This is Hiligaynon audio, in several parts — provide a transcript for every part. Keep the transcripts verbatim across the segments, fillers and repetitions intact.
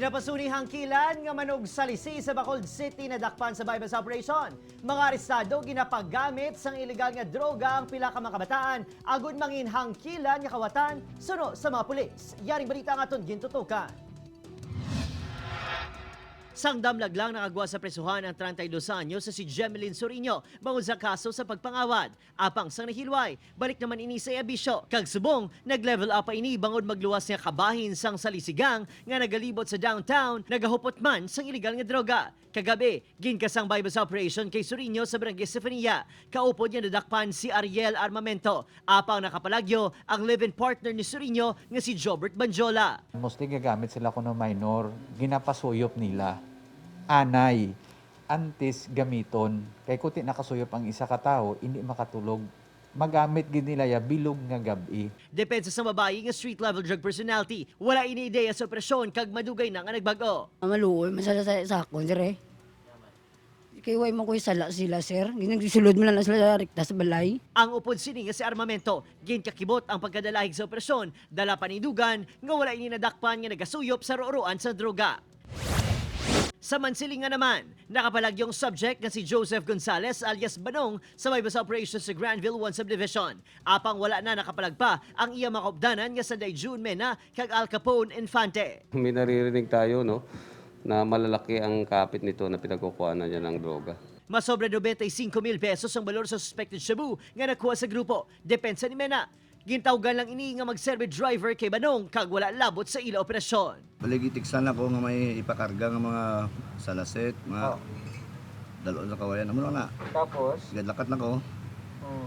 Napasuni hangkilan nga manugsalisi sa Bacolod City nadakpan sa buy-bust operation. Mga arestado, ginapagamit sang iligal nga droga ang pila ka mga kabataan agud mangin hangkilan nga kawatan suno sa mga pulis. Yaring balita ang aton gintutukan. Sang damlag lang nakagwa sa presuhan ang treinta y dos anyos sa si Jemelyn Soriño bangod sa kaso sa pagpangawad. Apang sang nahilway, balik naman ini sa iya bisyo. Kag subong, nag-level up pa ini bangod magluwas nga kabahin sang Salisi Gang nga nagalibot sa downtown, nagahupot man sang iligal nga droga. Kagabi, ginkasang buy-bust operation kay Soriño sa Barangay Sefania. Kaupod niya nadakpan si Ariel Armamento. Apang nakapalagyo ang live-in partner ni Soriño nga si Jobert Banjola. Mostly gagamit sila kuno minor, ginapasuyop nila. Anay, antes gamiton. Kay kuti nakasuyop ang isa ka tawo, hindi makatulog. Magamit gid nila ya bilog nga gab-i. Depensa sa babayi nga street-level drug personality, wala ini ideya sa operasyon kag madugay na nga nagbag-o. Maluoy man sila sa, sa akon, sir, eh. Kay way man ko'y sala sila, sir. Ginagsulod man lang sila rekta sa balay. Ang upod sini nga si Armamento, ginkakibot ang pagkadalahig sa operasyon, dala panindugan nga wala ini nadakpan nga nagasuyop sa ruruan sa droga. Sa Mansilingan naman, nakapalagyong subject nga si Joseph Gonzales alias Banong sa may bus operation sa Granville One Subdivision. Apang wala na nakapalagpa ang iya mga kaupdanan nga sanday June Mena kag Al Capone Infante. May naririnig tayo, no, na malalaki ang kapit nito na pinagkukuhanan niya ng droga. Masobra noventa y cinco mil pesos ang balor sa suspected shabu nga nakuha sa grupo. Depensa ni Mena, gintawgan lang ini nga magserbi driver kay Banong kag wala labot sa ila operasyon. Bali, gitiksan ako nga may ipakarga nga mga salasit, mga dalo sa kawayan. Amo na nga. Tapos? Gadlakat na ko.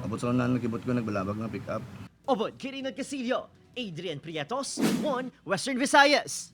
Abot sa una, nakibot ko, nagbalabag nga pick up. Upod kay Reynold Castillo, Adrian Prietos, One Western Visayas.